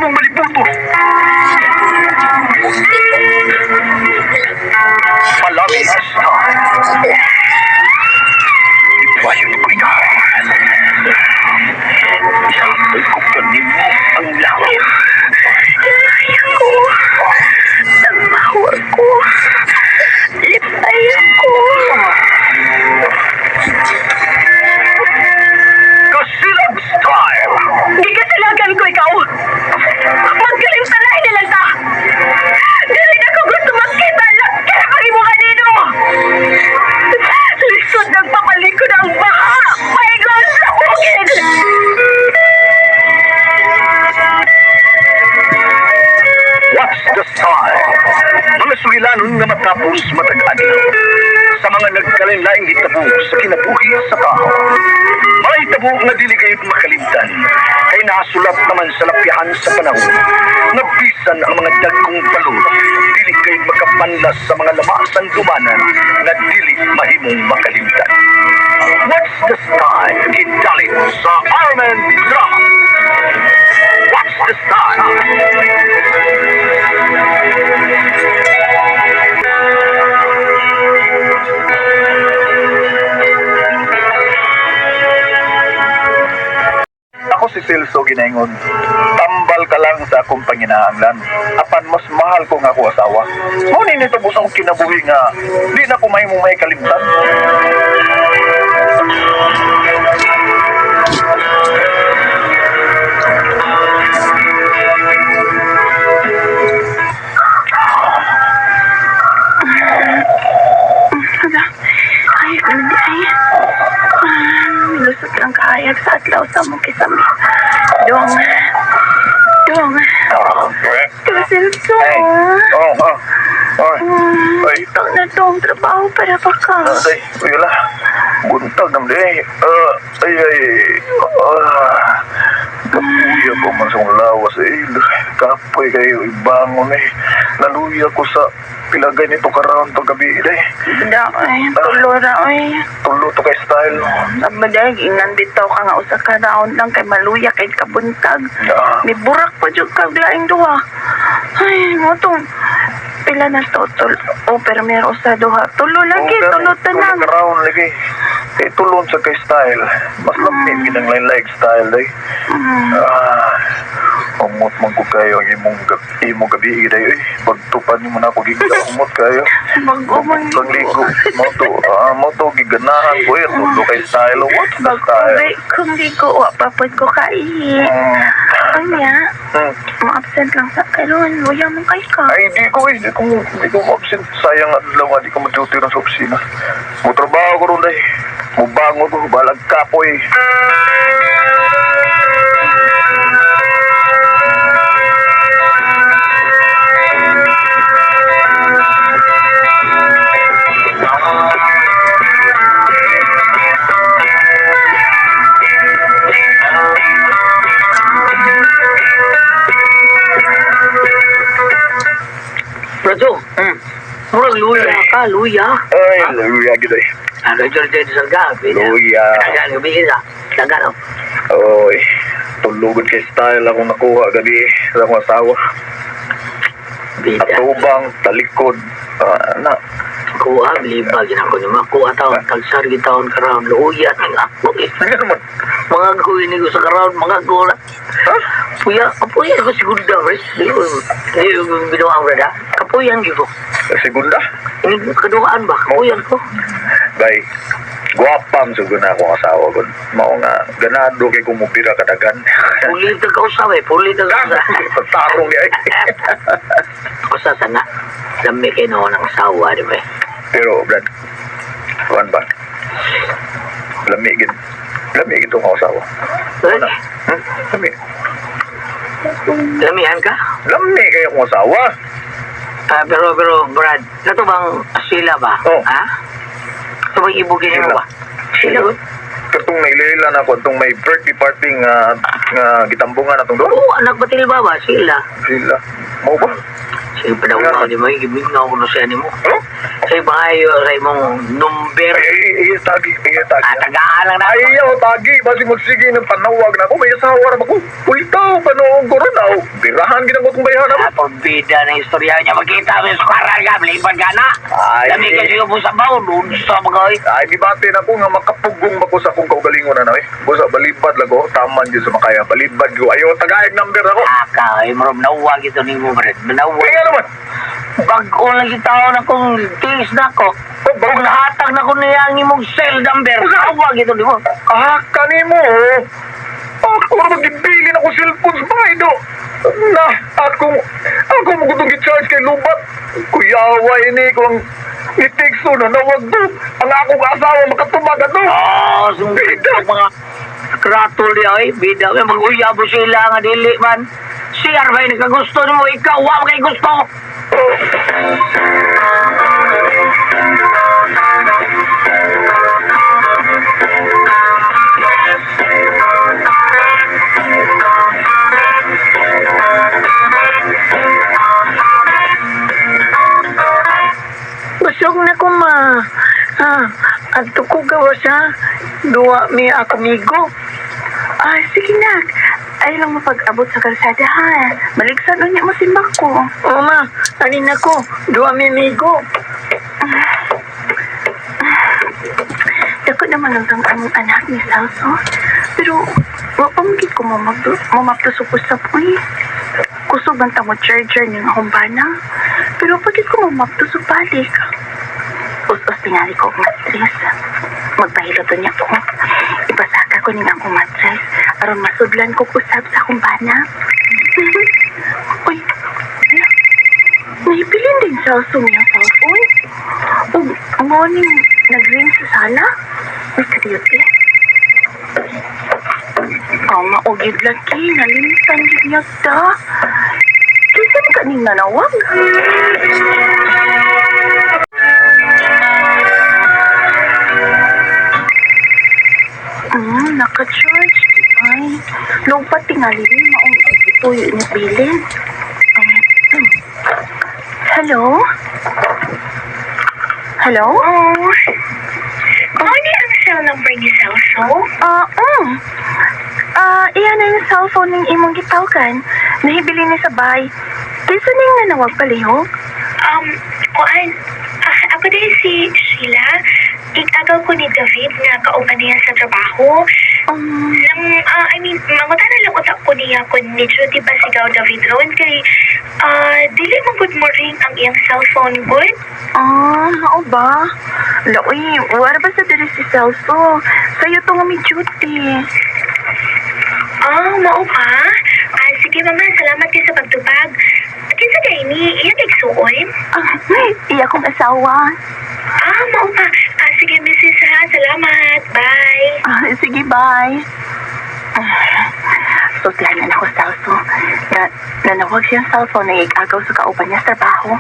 imong malibuto. Palami style. Ipayon ko ikaw. Ihapay ko kanimo ang langit. Lipay ako. Tagbaho ako. Lipay ako. Kasilag style. Gikasalagan ko ikaw. Magkalimtanay na lang ta. Dili na ko gusto makita lakir pag imo kanino. Lisod ng papalikod ang baha. Paingon sa bukid. What's the style? Mga sulilanon nga matapos matag adlaw sa mga nagkalain-laing hitabo sa kinabuhi sa tao. Mga hitabo nga dili gayud makalimtan kay nasulat naman sa lapyahan sa panahon nga bisan ang mga dagkong balod dili gayud makapanlas sa mga lamasan dumanan nga dili mahimong makalimtan. What's the style? Gidalit sa Armen Drama. What's the style? Ako si Celso Ginengon. Tambal ka lang sa akong panginahanglan. Apan mas mahal ko nga ako asawa. Ngunit nito po sa akong kinabuhi nga di na ko may may kalimtan. Hala. Ay, kundi ay. Ah, milusot lang kaayag sa adlaw sa mong kisami. Dong. Dong. Kasilso. Ay, oh, oh. Oy, oy. Ito na tong trabaho para baka. Ay, wala. Buntag naman di. Ah, ay, ay. Ah, kapuya ko man sa akong lawas eh. Kapoy kayo, ibangon eh. Naluya ko sa pilagay nito karon to gabi eh. Da, ay, tulo ra, ay. Tulo to kay style. Abaday, ingnan bitaw ka nga usa ka round lang kay maluya kay kabuntag. Ah. May burak pa jud kag laing duha. Ay, mo tong pila na to tul oh, pero meron usa duha. Tulo lagi, Oh, tulo tanan. Tulo karon lagi. Kay tulon sa kay style. Mas lamit gid ang lain like style day. Ah, umot man ko kayo ang imong imong gabi gid ay. Pagtupan nimo na ako gigda umot kayo. Bago man Kang ligo mo to, ah, mo to giganahan ko eh. Tulo kay style. What the Bago style? kung di ko wa pa pod ko kaihi. Anya, ma-absent lang sa karon. Luya mo kay ka. Ay, di ko eh. Di ko ma-absent. Sayang adlaw nga, di ko ma-duty ron sa opisina. Mo trabaho ko ron eh. Mubangon ko, balag kapoy. Prato, murag luya ka, luya. Ay, luya gid eh. Ano dyan dyan sa gabi? Luya. Dagan gabi isa. Dagan oh. Oy, tulugod kay style akong nakuha gabi sa akong asawa. Bida. Atubang, talikod, ah, na. Kuha, bilibag yun ako naman. Kuha taon, tagsar gitaon karoon. Luya ng ako eh. Ano naman? Mga kuhin ko sa karoon, mga gula. Ha? Puya, kapuyan ko siguro res. Di ko, di ko binuang brada. Kapuyan ko. Segunda? Ini kaduaan ba? Kapuyan ko. Bay, guwapam sugod na akong asawa gon. Mao nga, ganado kay kumupira kadagan. Pulit ka usap eh, pulit ka usap. Tarong di ay. Usa sana. Lami kayo noon ang asawa, di ba? Pero, Brad, kuan ba? Lami gid. Lami gid tong asawa. Lami. Hmm? Lami. Lamihan ka? Lami kayo akong asawa. Ah, pero, pero, Brad, nato bang sila ba? Oh. Ha? Ito bang ibugin mo Sila. ba? Sila ba? Katong nailila na ako, atong may birthday party nga, nga gitambungan atong doon. Oo, anak batil ba ba? Sila. Sila. Mao ba? Sige, padaw di ba? Gibig nga ako na siya ni mo. Huh? Sa iba ayo, sa imong number. Ay, ay, Ay, tagi, ay, tagi. Ah, tagaan lang na. Ay, ayaw, tagi. Basig magsige ng panawag na ako. May asawa ra ba ko? Ulitaw, panoong ko ron. Aw, birahan ginang ko itong bayahan ako. Ah, porbida na istorya niya. Magkita mo yung sukara ka, balibad ka na. Ay. Lami kasi yung sa baon, unsa mga oy. Ay, gibate na ko nga makapugong ba ko sa akong kaugalingon na eh. Busa, balibad lang ko. Taman yun sa makaya. Balibad ko. Ayaw, tagaig number ako. Aka, ay marom nawag ito ni mo, Brad. Nawag. Kaya nga naman. Bago lang si tao na kung tiis na ko. Oh, bago Kung nahatag na ko niya ang imong cell number, nawag ito ni mo. Ah, kanimo. Oh. Ako ra magibili na ko cellphone sa bahay do. Na, akong, ako mo gutong gi-charge kay lubat. Kuyawa ini ko ang itekso na nawag do. Ang akong asawa makatubag ato. Oh, Bida. mga kratol niya ay, bida. May mag-uyabo sila nga dili man. Si Arvay nagkagusto nimo, ikaw, wa kay gusto. Busog na ko, ma. Ha, adto ko gawas ha. Duwa mi ako migo. Ay, sige nak. Ay lang mapag-abot sa kalsada ha. Maligsan unya mo simbak ko. Oo ma, anin ako. Duwa mi migo. Dako naman ang kang among anak ni Celso. Pero, wa pa magid ko mamaptusok-usap, uy. Kusog ang tamo charger ning akong bana. Pero pagid ko mamaptusok balik. Us-us tingali ko og matres. Magpahilo to niya ko. Ipasaka ko ning akong matres aron masudlan ko usab sa akong bana. Uy, ala. Nahibilin din Celso niyang cellphone. Ug mo ning nag-ring sa sala. Uy, kadiyot eh. Oh, maugid lagi. Nalimtan yun niya ta. Kinsa man kaning nanawag? Naka-charge. Ay, lupat tingali ni maong ituyo niya bilin. Mm. Hello? Hello? Oh. Mao ni ang cell number ni Celso? Ah, Ah, iyan na yung cellphone ng imong gitawgan. Nahibili ni sa bay. Kinsa ning nanawag palihog? Kuan, ako din si Sheila. Igagaw ko ni David nga kauban niya sa trabaho. Nang, I mean, mangutana lang utak ko niya kung ni Judy ba sigaw David ron kay dili man good morning ang iyang cellphone good. Ah, mao ba? Laoy, wala ba sa diri si Celso? Sa'yo to nga may duty. Ah, mao pa? Ah, sige mama, salamat kay sa pagtubag. Kinsa kay ni iyang igsuon? Ah, iya kong asawa. Ah, mao pa. Ah, sige Mrs. ha, salamat. Bye. Ah, sige, bye. Ah, Sutlanan ako, Celso. Na, nanawag siyang cellphone na igagaw sa kauban niya sa trabaho.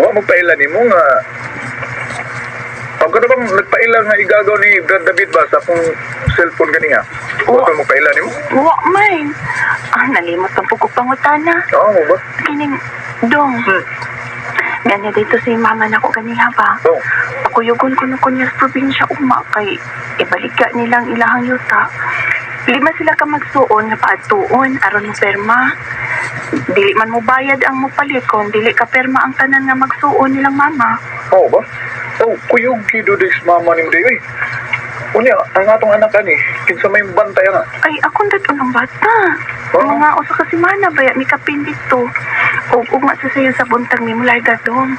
Wa mo paila nimo nga Pag ka na bang nagpaila nga igagaw ni Brad David ba sa akong cellphone gani nga? Wa pa mo paila nimo? Wa man. Ah, nalimot ang pugok pangutana. Oo mo ba? Kining, dong. Ganya dito si mama na ko ganiha ba? Oh. Ako yugon ko ko niya sa probinsya ugma kay ibaliga nilang ilahang yuta. Lima sila ka magsuon nga paadtuon aron mo perma. Dili man mo bayad ang mopalit kon dili ka perma ang tanan nga magsuon nilang mama. Oo ba? Oh, kuyog kido des mama ni Mday. Unya, ang atong anak ani, kinsa may bantay nga. Ay, akong daton ang bata. Oo. Mga usa ka semana baya mi kapin dito. Ug ugma sa sayo sa buntag ni mularga dong.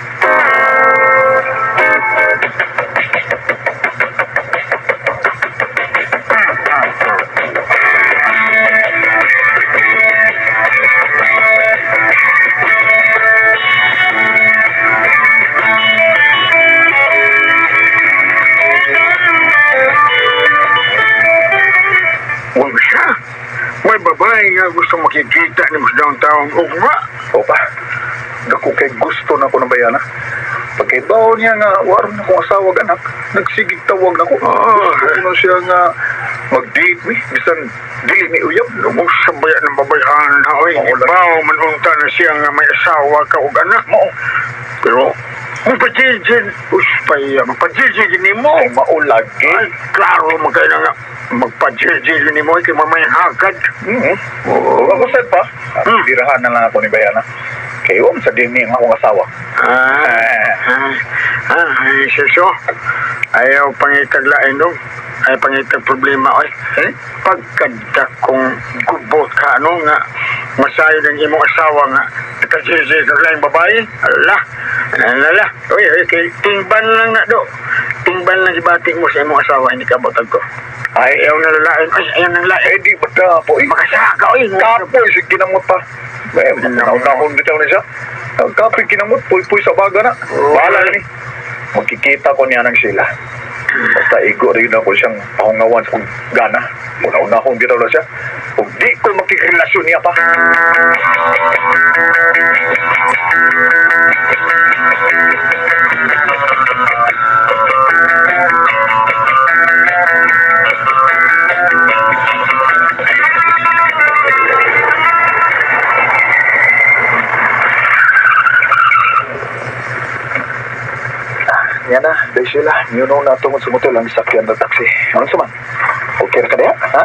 Huwag siya. May babae nga gusto makikita ni mas downtown ugma. O pa, dako kay gusto na ko ng bayana. Pagkaibaw niya nga, waron na kong asawa ug anak, nagsigig tawag na ko. Oo. Gusto ko na siya nga mag-date mi, bisan dili mi uyab. Lubos sa baya ng babayhan na, oy. Oo, lagi. Ibaw, manunta na siya nga may asawa ka og anak. Mao. Pero, magpajijin, uspay, magpajijin ni mo. Ay, mao lagi. Ay, klaro, magkaya nga, magpajijin ni mo, kay mamay hagad. Oo. Ako sad pa. Birahan na lang ako ni Bayana. Kay om sa dinhi ang akong asawa. Ah, ah, ah, ay, Celso, ayaw pangitaglain dong. Ayaw pangitag problema, oy. Hmm? Pagkada kong gubot ka, ano nga, masayo ng imong asawa nga, nakasisi ka lang babae, ala, ala, oy, oy, kay tingban lang na do. Tingban lang ibati mo sa imong asawa, hindi ka botag ko. Ay, Ayaw na lalain, ay, ayaw nang lain. eh di ba ta po? Eh, Makasaka, oy. Kapoy si kinamot pa. Eh, naunahon bitaw ni siya. Kapoy kinamot, puy-puy sa baga na. Bahala na ni. Magkikita ko niya ng sila. Basta igo rin ako siyang pahungawan sa kong gana. Una-unahon bitaw na siya. Kung di ko makikirelasyon niya pa. Yan na, dahil sila. Yun na tungod sa motel ang sakyan ng taxi. Ano sa man? Okay ra ka diha, ha?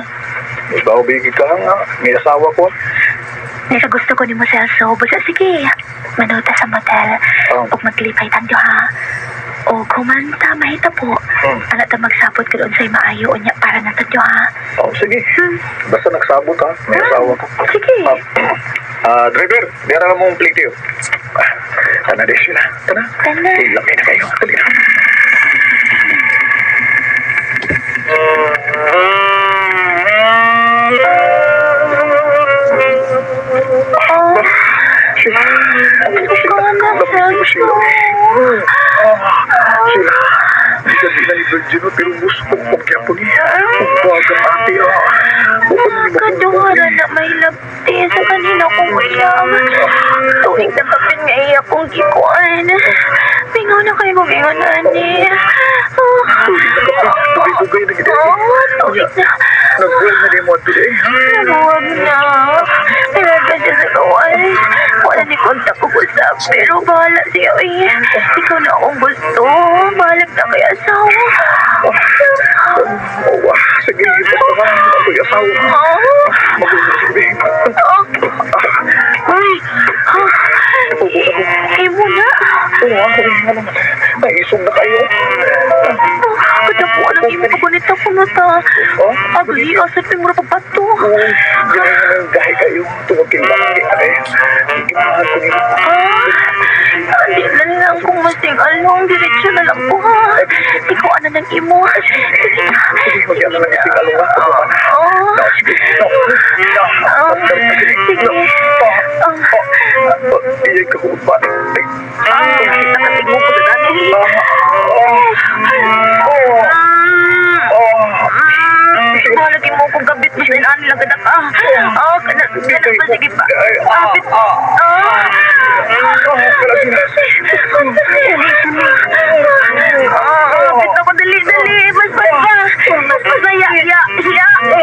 May bawbigi ka nga. May asawa ko. Nasa gusto ko ni mo, Celso. Basta sige, manuta sa motel. Oh. Ug maglipay tang duha. O kumanta, mahita po. Hmm. Ana ta magsabot ka doon sa'y maayo unya para na duha. Oh, sige. Basta nagsabot ha. May asawa ko. Sige. Ah, driver, dira na mong plate yun. Tana di sila. Tana. Tana. Ilaki na kayo. Dali na. Oh, Sila. ikaw na, Celso. Ah, Sila. Bisan di na ni Virgin, no, pero gusto kong gyapon niya. Ang bagang ate, ah. Bukod ni mo. Kaduhara na may labti sa kanina kong uyab. Tuig na kapin nga iya kong gikuan. Mingaw na kayo gumingon, ani. Oh, Tubig-tubig na gid. oh, tuig na. Nagbuwag na di mo ato eh. Huwag na. Talaga siya sa kawan. Wala ni kontak ko usap. Pero bahala siya eh. Ikaw na akong gusto. Bahala na kay asawa. Oh, ah, sige, basta ka. Ako'y asawa. Oh. Magulo na si Oh. Uy. Ah. Imo na. Oo, ako nga naman. Naisog na kayo. Oh, kadapuan ang imo kagunita ko na ta. Oh? Agli, asa pa mo pabato. Oo, gano'n na yung gahi kayo. Tungod kay Laki, ate. Gimahal ko nila. Ah, hindi na lang kung masing along. Diretso na lang ko ha. Ikaw ana ng imo. Sige na. Sige, mag-ian na lang ising along ha. Oh. No, sige. No, no. Oh, sige. Ah, Oh. ah, Iyay ka ba? Ay, Ah, nakatingo ko na natin. ah, oh, oh. Malagi mo kung gabit mas inaan lang kada ka. Ah, kana kana pa sige pa. Abit. Ah. Ah, abit ako dali dali. Mas mas pa. Mas masaya. Ya ya ya.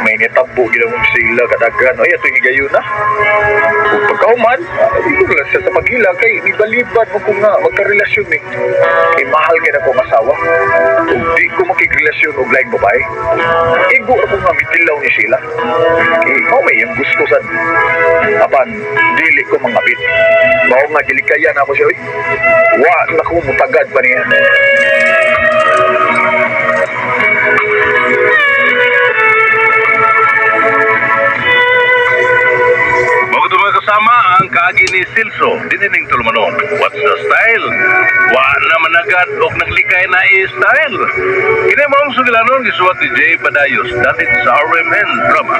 May nitabo ginawang sila kadagan. Ay, ito yung higayon na. Kung pagkauman, igo lang siya sa paghila kay nibalibad mo kung nga magkarelasyon eh. Kay mahal kay na kong asawa. Kung di ko makigrelasyon og laing babae, igo ako nga mitilaw ni sila. Kay mao may iyang gusto sad. Apan, dili ko mangabit. Mao nga gilikayan ako siya, oy. Wa na ko mutagad pa niya. Mga mga kasama ang kaagi ni Silso, dinining tulumanon. What's the style? Wa na managad og naglikay na i-style. Kini maong sugilanon gisuwat ni Jay Badayos, dalit sa RMN Drama.